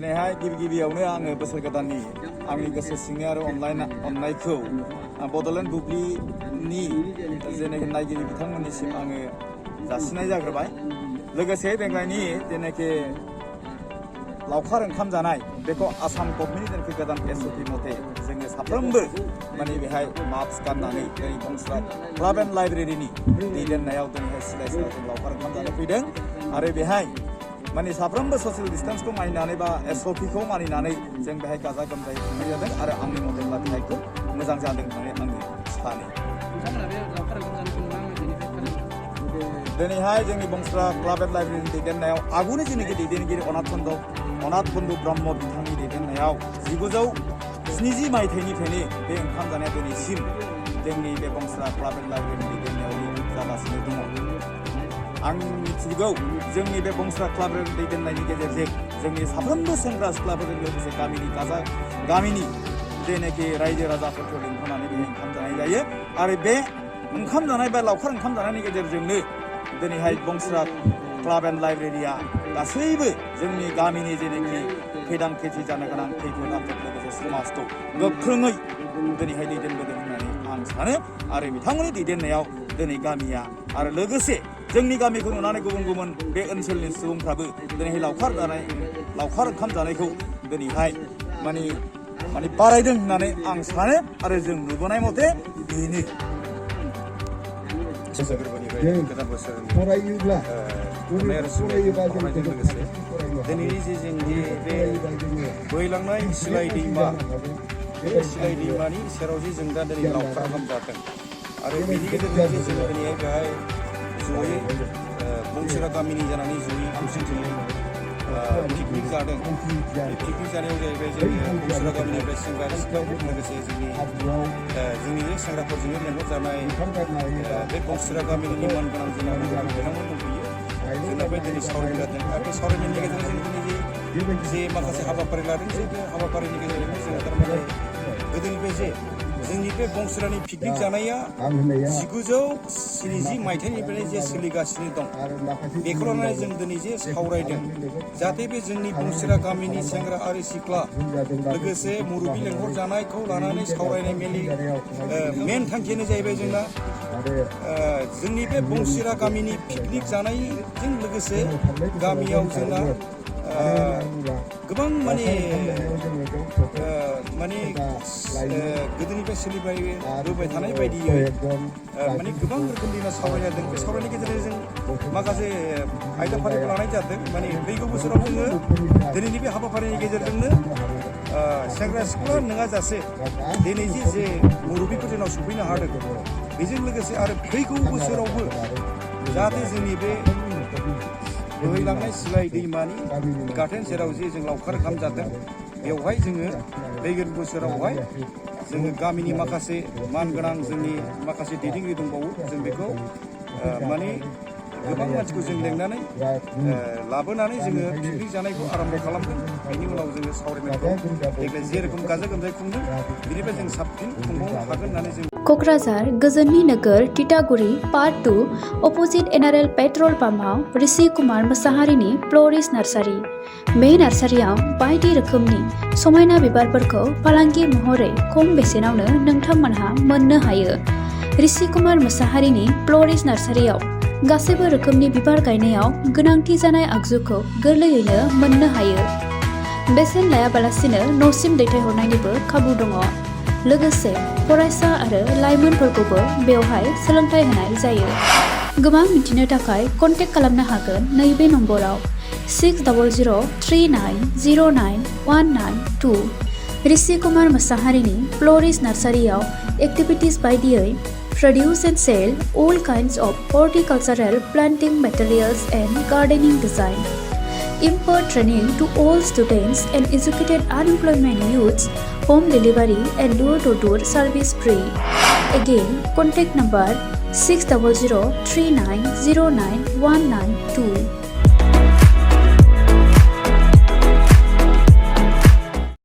दिनैहाय गिबियावनो आङो बोसोर गोदाननि आंनि गोसो सिंनि आरो अननायखौ बड'लेण्ड बुब्लिनि जेनाखि नायगिरि बिथांमोननिसिम आङो जासिनाय जाग्रोबाय। लोगोसे देग्लायनि जेनाखि लावखार ओंखाम जानाय बेखौ आसाम गभर्नमेन्टनि जेनाखि गोदान SOP मथे जोङो साफ्रोमबो माने बेहाय मास्क गाननानै जोंनि बंसरा क्लाब एन्ड लाइब्रेरिनि दैदेननायाव दिनैहाय सिलाय सिला जों लावखार ओंखाम जानो फैदों आरो बेहाय माने साफ्रोमबो ससियेल डिस्टेन्सखौ मानिनानै बा SOPखौ मानिनानै जों बेहाय गाजा गोमजायै खुंनाय जादों आरो आंनि मथेब्ला बेहाय खोब मोजां जादों होननानै आङो सानो। दिनैहाय जोंनि बंसरा क्लाब एन्ड लाइब्रेरिनि दैदेननायाव आगुनि जेनाखि दैदेनगिरि अनाथ बन्दु ब्रह्म बिथांनि दैदेननायाव 1970 मायथाइनिफ्रायनो बे ओंखाम जानाया दिनैसिम जोंनि बे बंसरा क्लाब एन्ड लाइब्रेरिनि दैदेननायाव जागासिनो दङ। आं मिथिगौ जोंनि बे बंसरा क्लाब दैदेननायनि गेजेरजों जोंनि साफ्रोमबो सेंग्रा सिख्लाफोरजों लोगोसे गामिनि जेनाखि रायजो राजाफोरखौ लिंहरनानै बे ओंखाम जानाय जायो आरो बे ओंखाम जानाय बा लावखार ओंखाम जानायनि गेजेरजोंनो दिनैहाय बंसरा क्लाब एन्ड लाइब्रेरिया गासैबो जोंनि गामिनि जेनाखि खैदां खैफोद जानो गोनां खैफोद आफोद लोगोसे समाजखौ गोख्रोङै दिनैहाय दैदेनबोदों होननानै आं सानो आरो बिथांमोननि दैदेननायाव दिनै गामिया आरो लोगोसे जोंनि गामिखौ नुनानै गुबुन बे ओनसोलनि सुबुंफ्राबो दिनैहाय लावखार ओंखाम जानायखौ दिनैहाय माने बारायदों होननानै आं सानो आरो जों नुबोनाय मथे बेनो। गोदान बोसोर फरायोब्ला फरायनायजों लोगोसे दिनैनि जे जोंनि बे बोहैलांनाय सिलाय दैमा बे सिलाय दैमानि सेराव जे जों दा दिनै लावखार ओंखाम जादों आरो बेनि गेजेरजों जे जोङो दिनैहाय बेहाय जयै बंसरा गामिनि जानानै जयै खौसेथियै पिकनिक जादों। बे पिकनिक जानायाव जाहैबाय जोंनि बंसरा गामिनिफ्राय सेंग्रा सिख्लाफोर लोगोसे जोंनि जे सेंग्राफोरजोंनो लेंहरजानाय बे बंसरा गामिनि मानगोनां जोंना बिथांमोन दंफैयो। जोंना बे दिनै सावरायनाय जादों आरो बे सावरायनायनि गेजेरजों जों दिनै जे माखासे हाबाफारि लादों जे बे हाबाफारिनि गेजेरजों जोङो थारमाने गोदोनिफ्राय जे जोंनि बे बंसरानि पिकनिक जानाया 1970 मायथाइनिफ्रायनो जे सोलिगासिनो दं बेखौ लानानै जों दिनै जे सावरायदों जाहाथे बे जोंनि बंसरा गामिनि सेंग्रा आरो सिख्ला लोगोसे मुरुबि लेंहरजानायखौ लानानै सावरायनाय मेन थांखियानो जाहैबाय जोंना जोंनि बे बंसरा गामिनि पिकनिक जानायजों लोगोसे गामियाव जोंना गोबां माने गोदोनिफ्राय सोलिबोबाय थानाय बायदियै माने गोबां रोखोमनि सावरायनाय जादों। बे सावरायनायनि गेजेरजों जों माखासे आयदाफारिखौ लानाय जादों। माने फैगौ बोसोराव जोङो दिनैनि बे हाबाफारिनि गेजेरजोंनो सेंग्रा सिख्ला नङाजासे दिनै जे मुरुबिफोर जोंनाव सफैनो हादों बेजों लोगोसे आरो फैगौ बोसोरावबो जाहाथे जोंनि बे बोहैलांनाय सिलाय दैमानि गाथोन सेराव जे जों लावखार ओंखाम जादों बेवहाय जोङो फैगोन बोसोरावहाय जोङो गामिनि माखासे मानगोनां जोंनि माखासे दैदेनगिरि दंबावो जों बेखौ माने गोबां मानसिखौ जों लेंनानै लाबोनानै जोङो पिकनिक जानायखौ आरम्भ खालामदों। बेनि उनाव जोङो सावरायनायखौ देग्लाय जेरखम गाजा गोमजायै खुंदों बेनिफ्राय जों साबसिन खुंबावनो हागोन होननानै जों क'क्राझार गोजोननि नोगोर तितागुरि part 2 opposite NRL petrol पाम्पआव Rishi Kumar मोसाहारिनि फ्ल'रिस्ट nursery. बे नार्सारियाव बायदि रोखोमनि समायना बिबारफोरखौ फालांगि महरै खम बेसेनावनो नोंथांमोनहा मोननो हायो। ऋषि कुमार मोसाहारिनि फ्ल'रिस्ट नार्सारियाव गासैबो रोखोमनि बिबार गायनायाव गोनांथि जानाय आगजुखौ गोरलैयैनो मोननो हायो। बेसेन लायाबालासिनो न'सिम दैथायहरनायनिबो खाबु दङ। लोगोसे फरायसा आरो लाइमोनफोरखौबो बेवहाय सोलोंथाइ होनाय जायो। गोबां मिथिनो थाखाय कन्टेक्ट खालामनो हागोन नैबे नम्बराव 6009091992। ऋषि कुमार मोसाहारिनि फ्ल'रिस्ट नार्सारियाव एक्टिभिटिज बायदियै produce and sell all kinds of horticultural planting materials and gardening design. Impart training to all students and educated unemployed youths. Home delivery and door-to-door service free. Again, contact number 6003909192.